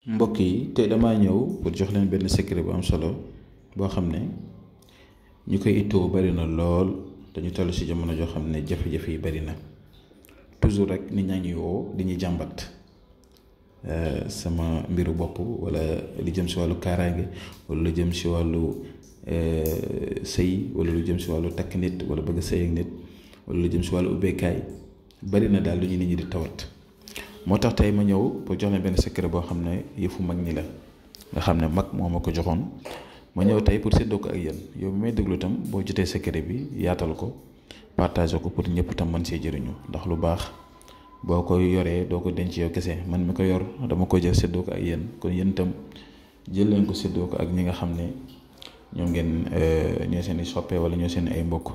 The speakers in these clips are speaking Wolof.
mbokk yi tey damaa ñëw pour jox leen benn secret bu am solo boo xam ne ñu koy ittoo bari na lool dañu toll ci jamono joo xam ne jafe-jafe yi bari na toujours rek nit ñaa ngi woo di ñu jàmbat sama mbiru bopp wala li jëm ci wàllu kaaraange wala lu jëm ci wàllu sëy wala lu jëm ci wàllu takk nit wala bëgg sëy ak nit wala lu jëm ci wàllu ubbeekaay bari na daal lu ñu nit ñi di tawat. moo tax tey ma ñëw pour jox leen benn secret boo xam ne yëfu mag ñi la nga xam ne mag moo ma ko joxoon ma ñëw tey pour séddoo ko ak yéen yow mi may déglu tam boo jotee secret bi yaatal ko partage ko pour ñëpp tam mën see jëriñu ndax lu baax boo ko yoree doo ko denc yow kese man mi ko yor dama ko jël séddoo ko ak yéen kon yéen tam jël leen ko séddoo ko ak ñi nga xam ne ñoom ngeen ñoo seen i soppe wala ñoo seen ay mbokk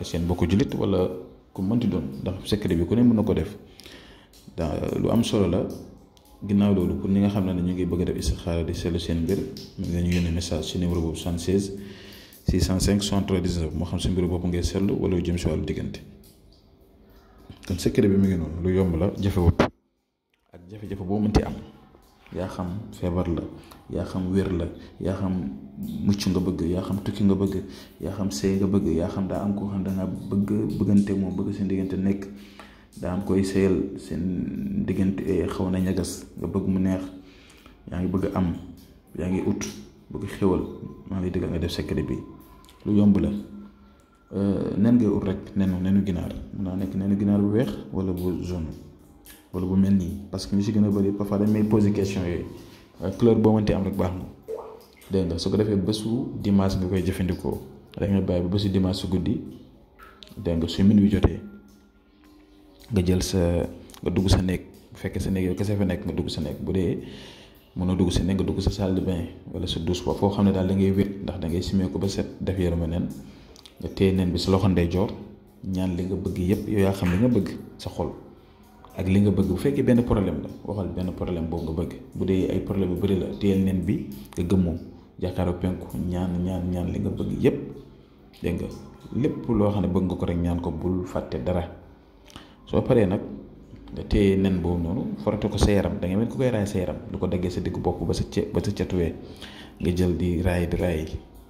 seen mbokku jullit wala ku mënti doon ndax secret bi ku ne mën na ko def. lu am solo la ginnaaw loolu pour ñi nga xam ne ñu ngi bëgg a def istixaara di seetlu seen mbir mu ngi leen yónnee message ci numéro boobu 76 605 63 19 moo xam si mbiru bopp ngay seetlu wala lu jëm si wàllu diggante kon secret bi mu ngi noonu lu yomb la jafewut ak jafe-jafe boo mënti am yaa xam feebar la yaa xam wér la yaa xam mucc nga bëgg yaa xam tukki nga bëgg yaa xam sëy nga bëgg yaa xam daa am koo xam da nga bëggante moom bëgg seen diggante nekk daa am koy sëyal seen diggante xaw na ñagas nga bëgg mu neex yaa ngi bëgg am yaa ngi ut bëgg xéwal maa ngi lay digal nga def secret bi lu yomb la nen ngay ut rek nenu ginaar mun naa nekk nenu ginaar bu weex wala bu jaune wala bu mel nii parce que ñu si gën a bëri parfois dañ may poser question yooyu waaye couleur boo mënti am rek baax na dégg nga su ko defee bésu dimanche nga koy jëfandikoo rek nga bàyyi ba bésu dimanche su guddi dégg nga su minuit jotee nga jël nga dugg sa néeg bu fekkee sa néeg yow kese fa nekk nga dugg sa néeg bu dee mënoo dugg sa néeg nga dugg sa salle de bain wala sa douche foo xam ne daal da ngay wét ndax da ngay simee ko ba set def yaramu nen nga téye nen bi sa loxo ndeyjoor ñaan li nga bëgg yépp yow yaa xam li nga bëgg sa xol ak li nga bëgg bu fekkee benn problème la waxal benn problème boobu nga bëgg bu dee ay problème yu bëri la téyel nen bi nga gëmmoo jàkkaaroo penku ñaan li nga bëgg yépp dégg nga lépp loo xam ne bëgg nga ko rek ñaan ko bul fàtte dara. soo paree nag nga téye nen boobu noonu forate ko sa yaram da nga mel ko koy raay sa yaram du ko daggee sa diggu bopp ba sa catuwee nga jël di raay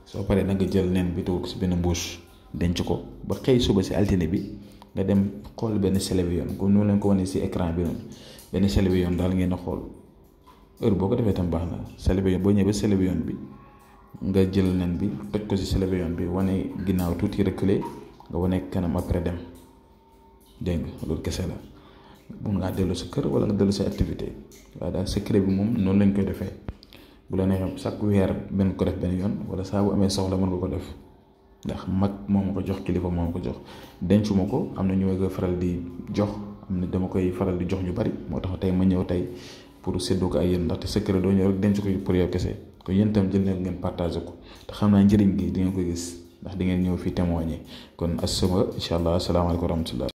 soo paree nag nga jël nen bi dugg si benn mbuus denc ko ba xëy suba si altine bi nga dem xool benn télévision comme noonu leen ko wane si écran bi noonu benn télévision daal ngeen a xool heure boo ko defee tam baax na télévision boo ñëwee ba télévision bi nga jël nen bi toj ko si télévision bi wane ginnaaw tuuti reculer nga wane kanam après dem. dégg nga loolu kese la mun ngaa dellu sa kër wala nga dellu sa activité waaye daal secret bi moom noonu lañ koy defee bu la neexee chaque weer benn ko def benn yoon wala saa bu amee soxla mën nga ko def ndax mag moo ma ko jox kilifa moo ma ko jox dencuma ko am na ñu ma koy faral di jox am na dama koy faral di jox ñu bari moo tax tey ma ñëw tey pour séddoo ko ay yéen ndaxte secret doo ñëw rek denc ko pour yow kese kon yéen itam jël leen ngeen partagé ko te xam naa njëriñ gi di ngeen ko gis ndax di ngeen ñëw fii témoigner kon asuma incha allah asalaamaaleykum wa rahmatullah